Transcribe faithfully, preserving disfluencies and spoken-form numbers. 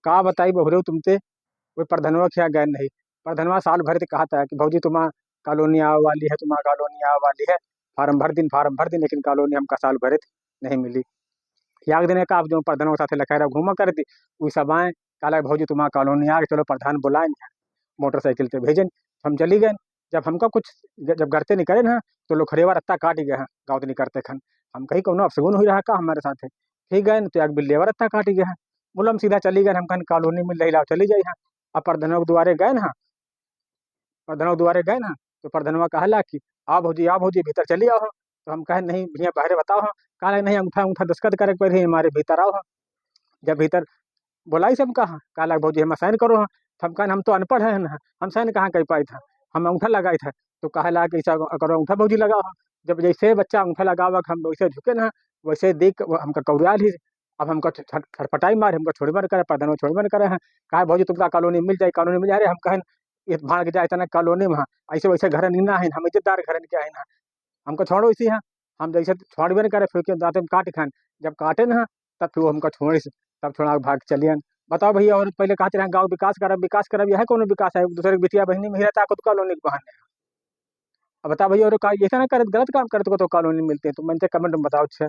का बताई बहुरे तुमते, वो प्रधनवा के यहाँ गए नहीं। प्रधनवा साल भर से कहा था कि भौजी तुम्हारा कॉलोनी आवे वाली है, तुम्हारा कॉलोनी आवे वाली है, फार्म भर दिन, फार्म भर दिन, लेकिन कॉलोनी हमका साल भर से नहीं मिली। एक दिन का आप जो प्रधानों के साथ लखैरा घूमा कर दी, उ सब आए, कहला भौजी तुम्हारा कॉलोनी आ गए, चलो प्रधान बुलाए हैं, मोटरसाइकिल से भेजन। हम चली गए। जब हमका कुछ, जब घर से निकले ना, तो लोखरेवा रत्ता काट गए हैं गाँव से निकलते खन। हम कही कोनो अपसगुन हुई रहा का हमारे साथ है। ठीक गए तो एक बिल्लेवा रत्ता काट गए हैं। बोलो हम सीधा चली गए, हम कहन कॉलोनी में लहिला चली जाई हैं। अब प्रधानों के दुआरे गए ना, प्रधानों के दुआरे गए ना, तो प्रधानवा कहला कि आ भौजी, आ भौजी, भीतर चली आओ। तो हम कहे नहीं भैया, बाहरे बताओ। कहला नहीं, अंगूठा अंगूठा दस्तखत करे के पड़ी, हमारे भीतर आओ। जब भीतर बोलाई से हम कहा, कहला भौजी हम साइन करो। तो हम कहन हम तो अनपढ़ है ना, हम साइन कहाँ कर पाई था, हम अंगूठा लगाई था। तो कहला कि ऐसा करो, अंगूठा भौजी लगाओ। जब जैसे बच्चा अंगूठा लगावा हम वैसे झुके ना, वैसे देख के वो हमका कौरिया ली। अब हमका छ-, छट-, छटपटाई मारे, हमका छोड़बे न करे, प्रधानवा छोड़बे न करे हैं। कहा भौजी तुमका कॉलोनी मिल जाए, कॉलोनी मिल जाए। अरे हम कहन ये भाड़ के जाए इतना कॉलोनी में, ऐसे वैसे घर नहीं ना है, हम इज्जतदार घर के आए ना, हमका छोड़ो इसी है। हम जैसे छोड़बे न करे, फिर के दांते में काट खान, जब काटे ना तब फिर वो हमका छोड़े से, तब छोड़ा के भाग चलियन। बताओ भैया, और पहले कहते रहे गाँव विकास करब, विकास करब, यह कोनो विकास है? एक दूसरे के बिटिया बहनी में ही रहता है, खुद कॉलोनी के बहाने। अब बताओ भैया, और का ऐसा ना करे, गलत काम करे तो, तो कॉलोनी मिलते हैं, तो मन से कमेंट में बताओ। अच्छा,